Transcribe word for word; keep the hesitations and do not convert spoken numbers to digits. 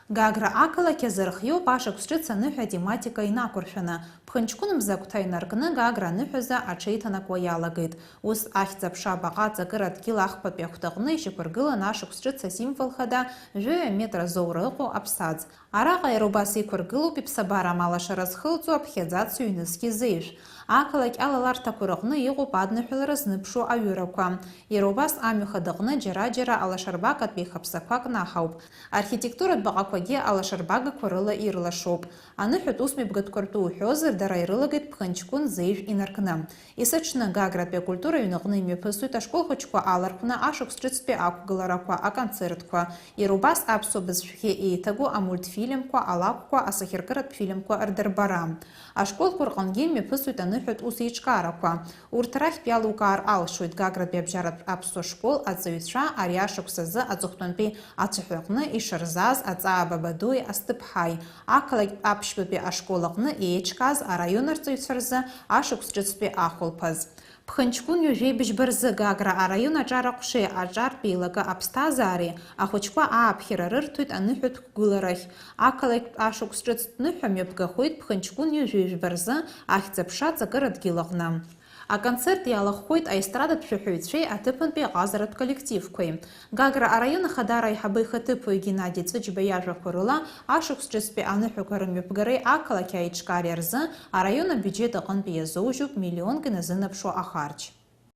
Гагра ақалақь азы рхиоуп ашықәс ҿыц аныҳәа атематика инақәыршәаны. Ԥхынҷкәын мза агәҭа инаркны Гагра аныҳәазы аҽеиҭанакуа иалагеит. Ус, ахьӡ-аԥша баҟа аҵакыра адгьыл ахԥатәи ахәҭаҟны ишьақәыргылан ашықәс ҿыц асимвол хада, жәаҩа метра азоура ыҟоу аԥсаӡ. Араҟа иара убас иқәыргылоуп иԥсабара амалашара зхылҵуа аԥхьаӡацу ҩнызқь изеижә. Ақалақь алаларҭақәа рыҟны иҟоуп адныҳәалара зныԥшуа аҩырақәа. Иара убас амҩа хадаҟны џьара-џьара алашарбакатәи хаԥсақәак наҳауп. Архитектуратә баҟақәагьы алашарбагақәа рыла ирлашоуп. Аныҳәатә усмҩаԥгатәқәа ртәы уҳәозар, дара ирылагеит Ԥхынҷкәын зеижә инаркны. Есыҽны Гагратәи акультура ҩныҟны имҩаԥысуеит ашкол хәыҷқәа алархәны ашықәс ҿыцтәи ақәгыларақәа, аконцертқәа, иара убас аԥсуа бызшәахьы еиҭагоу амультфильмқәа, алакәқәа, асахьаркыратә фильмқәа рдырбара. Ашколқәа рҟынгьы имҩаԥысуеит аныҳәатә ус еиҿкаарақәа. Урҭ рахьтә иалукаар алшоит Гагратәи абжьаратә аԥсуа школ аҵаҩцәа ари ашықәс азы аҵыхәтәантәи ацәаҳәаҟны ишырзааз аҵаа Бабадуи Асҭыԥҳаи, ақалақьтә аԥшьбатәи ашкол аҟны еиҿкааз араион арҵаҩцәа рзы ашықәс ҿыцтәи ахәылԥаз. Ԥхынҷкәын ҩажәеибыжьба рзы Гагра араион аҿар аҟәшеи аҿартә еилакы аԥсҭазаареи ахәыҷқәа ааԥхьара рырҭоит аныҳәатә қәгыларахь. Ақалақьтә ашықәс ҿыцтә ныҳәа мҩаԥгахоит Ԥхынҷкәын ҩажәеижәба рзы ахьӡ-аԥша аҵакыра адгьыл аҟны. Аконцерт иалахәхоит аестрадатә шәаҳәаҩцәеи аҭыԥантәи аҟазаратә коллективқәеи. Гагра араион ахадара аиҳабы ихаҭыԥуаҩ Геннади Ҵәыџьба иажәақәа рыла, ашықәс ҿыцтәи аныҳәақәа рымҩаԥгареи ақалақь аиҿкаареи рзы араион абиуџьет аҟынтәи иазоужьуп миллионк иназынаԥшуа ахарџь.